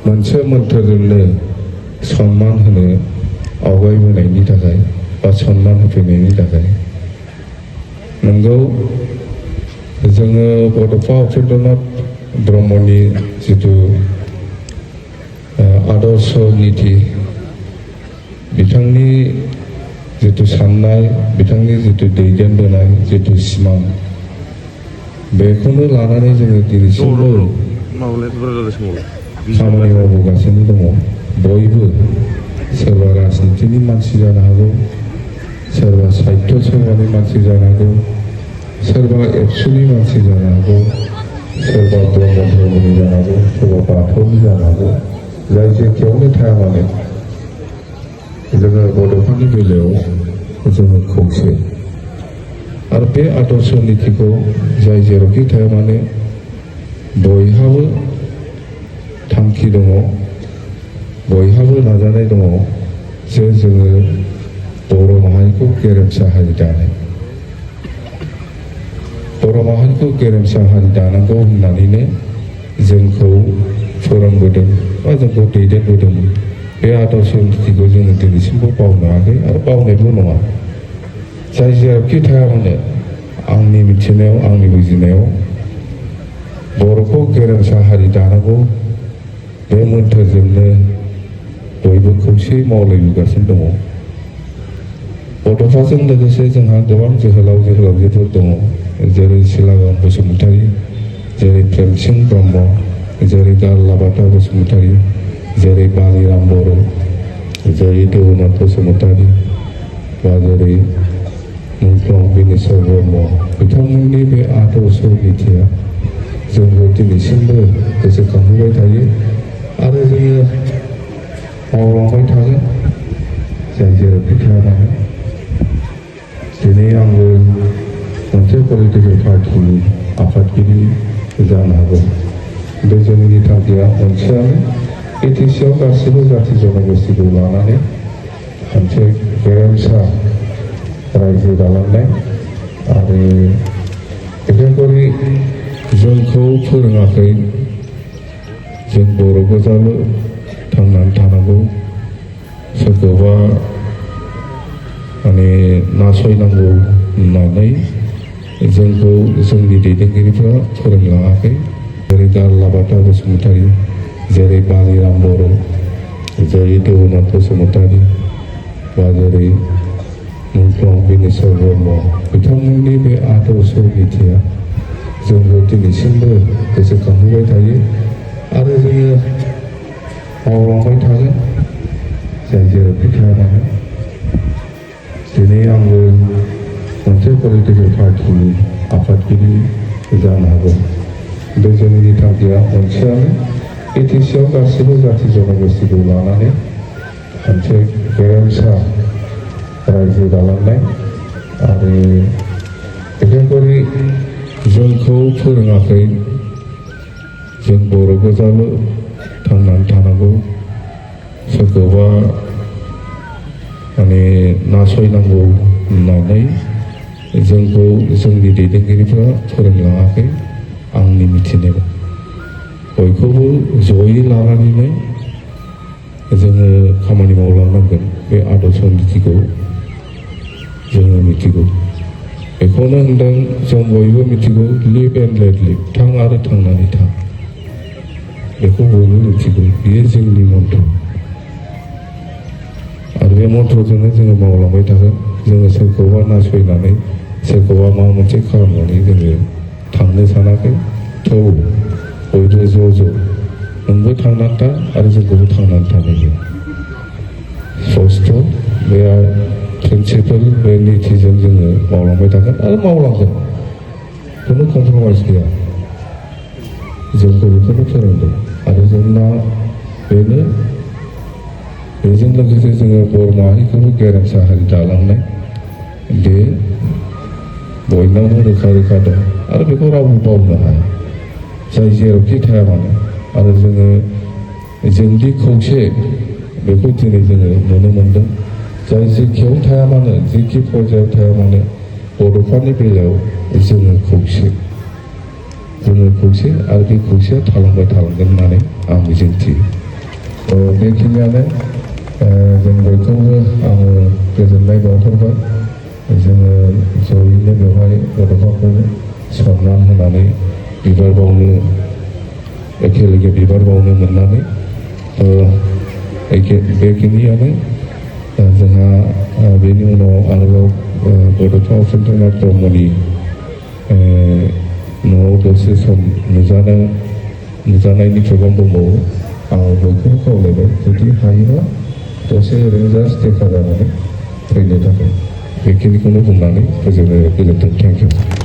मोनसे मोन्थोरजोंनो सन्मान होनो आवगायबोनायनि थाखाय बा सन्मान होफैनायनि थाखाय नंगौ जोङो बड'फा उपेन्द्रनाथ ब्रह्मनि जिथु आदर्श नीति बिथांनि जिथु साननाय बिथांनि जिथु दैदेनबोनाय जिथु सिमां बेखौनो लानानै जोङो दिनैसिमबो खामानि मावबोगासिनो दङ बयबो सोरबा राजनितिनि मानसि जानो हागौ सोरबा साहित्य सभानि मानसि जानो हागौ सोरबा एबसुनि मानसि जानो हागौ सोरबा ब्रह्म धर्मनि जानो हागौ सोरबा बाथौनि जानो हागौ जाय जेखियावनो थाया मानो जोङो बड'फानि बेलायाव जोङो खौसे आरो बे आदर्श नीतिखौ जाय जेरावखि थाया मानो बयहाबो थांखि दङ बयहाबो नाजानाय दङ जे जोङो बर' माहारिखौ गेरेमसा हारि दानाय बर' माहारिखौ गेरेमसा हारि दानांगौ होननानैनो जोंखौ फोरोंबोदों बा जोंखौ दैदेनबोदोंमोन बे आदर्श नीतिखौ जोङो दिनैसिमबो बावनो हायाखै आरो बावनायबो नङा जाय जेरावखि थाया मानो आंनि मिथिनायाव आंनि बुजिनायाव बर'खौ गेरेमसा हारि दानांगौ बे मोन्थोरजोंनो बयबो खौसेयै मावलायबोगासिनो दङ बड'फाजों लोगोसे जोंहा गोबां जोहोलाव जोहोलावजोफोर दङ जेरै सिलागाम बसुमतारी जेरै प्रेमसिं ब्रह्म जेरै गारलाबाथा बसुमतारी जेरै बालिराम बर' जेरै देवनाथ बसुमतारी बा जेरै मुंख्लं बिनेस्वर ब्रह्म बिथांमोननि बे आदर्श नीतिया जोंखौ दिनैसिमबो गोसोखांहोबाय थायो आरो जोङो मावलांबाय थागोन जाय जेरावखि थाया मानो दिनै आंबो मोनसे पलिटिकेल पार्टिनि आफादगिरि जानो हागौ बे जोंनि थांखिया मोनसेयानो बिटिसिआव गासैबो जाथि जनगोष्ठीखौ लानानै मोनसे गेरेमसा रायजो दालांनाय आरो बिखेखकरि जोंखौ फोरोङाखै जों बर' गोजाल' थांनानै थानांगौ सोरखौबा माने नासयनांगौ होननानै जोंखौ जोंनि दैदेनगिरिफ्रा फोरोंलाङाखै जेरै गारलाबाथा बसुमतारी जेरै बालिराम बर' जेरै देवनाथ बसुमतारी बा जेरै मुंख्लं बिनेस्वर ब्रह्म बिथांमोननि बे आदर्श नीतिया जोंखौ दिनैसिमबो गोसोखांहोबाय थायो आरो जोङो मावलांबाय थागोन जाय जेरावखि थाया मानो दिनै आंबो मोनसे पलिटिकेल पार्टिनि आफादगिरि जानो हागौ बे जोंनि थांखिया मोनसेयानो बिटिसिआव गासैबो जाथि जनगोष्ठीखौ लानानै मोनसे गेरेमसा रायजो दालांनाय आरो बिखेखकरि जोंखौ फोरोङाखै जों बर' गोजाल' थांनानै थानांगौ सोरखौबा माने नासयनांगौ होननानै जोंखौ जोंनि दैदेनगिरिफ्रा फोरोंलाङाखै आंनि मिथिनायाव बयखौबो जयै लानानैनो जोङो खामानि मावलांनांगोन बे आदर्श नीतिखौ जोङो मिथिगौ बेखौनो होनदों जों बयबो मिथिगौ लिभ एन्ड लेट लिभ थां आरो थांनानै था बेखौ बयबो मिथिगौ बेयो जोंनि मन्त्र आरो बे मन्त्रजोंनो जोङो मावलांबाय थागोन जोङो सोरखौबा नासयनानै सोरखौबा माबा मोनसे खालामनानै जोङो थांनो सानाखै थौ बयबो ज' नोंबो थांनानै था आरो जोंखौबो थांनानै थानाय स्पस्ट बे प्रिन्सिपाल बे नीतिजों जोङो मावलांबाय थागोन आरो मावलांगोन खुनु कमप्रमाइज गैया जोंखौ बेखौनो फोरोंदों आरो जोंना बेनो बेजों लोगोसे जोङो बर' माहारिखौबो गेरेमसा हारि दालांनाय बे बयनावबो रोखा रोखा दं आरो बेखौ रावबो बावनो हाया जाय जेरावखि थाया मानो आरो जोङो जोंदि खौसे बेखौ दिनै जोङो नुनो मोनदों जाय जेखियाव थाया मानो जेखि पर्यायाव थाया मानो बड'फानि बेलायाव जोङो खौसे आरो बे खौसेया थालांबाय थालांगोन होननानै आं मिजिंथियो बेखिनियानो जों बयखौबो आङो गोजोननाय बावहरबाय जोङो जयैनो बेवहाय बड'फाखौ सनमान होनानै बिबार बावनो एखेलगे बिबार बावनो मोननानै बेखिनियानो जोंहा बेनि उनाव आरोबाव बड'फा उपेन्द्रनाथ ब्रह्मनि न'आव दसे सम नुजानायनि प्रग्राम दंबावो आं बयखौबो खावलायबाय जुदि हायोबा दसे ओरैनो जास्ट देखा जानानै फैनो थाखाय बेखिनिखौनो बुंनानै फोजोबनो गोजोन्थों थेंक इउ